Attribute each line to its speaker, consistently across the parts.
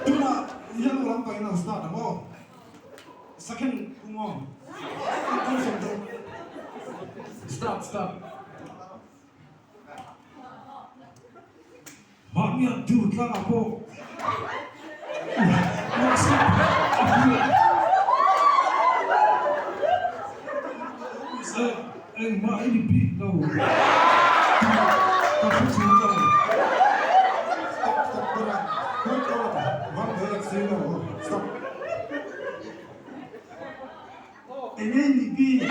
Speaker 1: Tunah yellow lampang in an start ang aw. Second kung aw. Start start. Mahnia dur tlangah pawh WhatsApp a hmuh. Engmah i ni bik lo tih ka hre chhung lo.
Speaker 2: Stop stop tura quick aw van thei si lo stop.
Speaker 3: Enge i nih bik?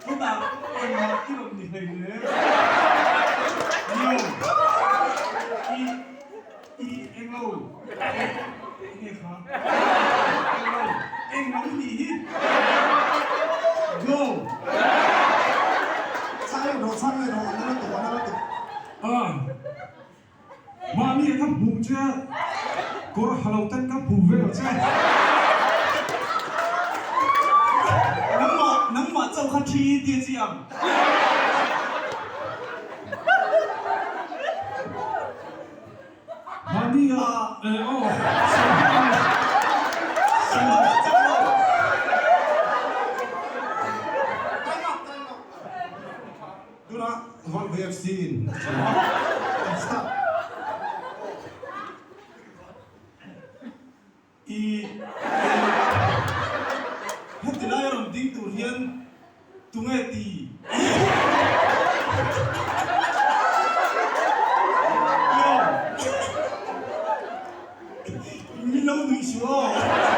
Speaker 3: Chutah engmah i rawn ni hlei le. Nio, i, i englo, eng, enge kha? Englo, englo i nih hi. Go!
Speaker 2: Chhang leh rawh, chhang leh rawh, a na lutuk, a na lutuk.
Speaker 1: Ah, mahni a ka hmuh che a, kawr ha lo ten ka hmu vel che.
Speaker 3: Nangmah, nangmah chauh kha thi i tia chi ang.
Speaker 1: Mahni a, eh aw, sawi
Speaker 3: Sawi chauh lo.
Speaker 2: Time up, time up. Tunah Valve FC in a ṭhen a, start.
Speaker 3: I heti lai a rawn ding tur hian tunge ti? Min lo nuih suh aw.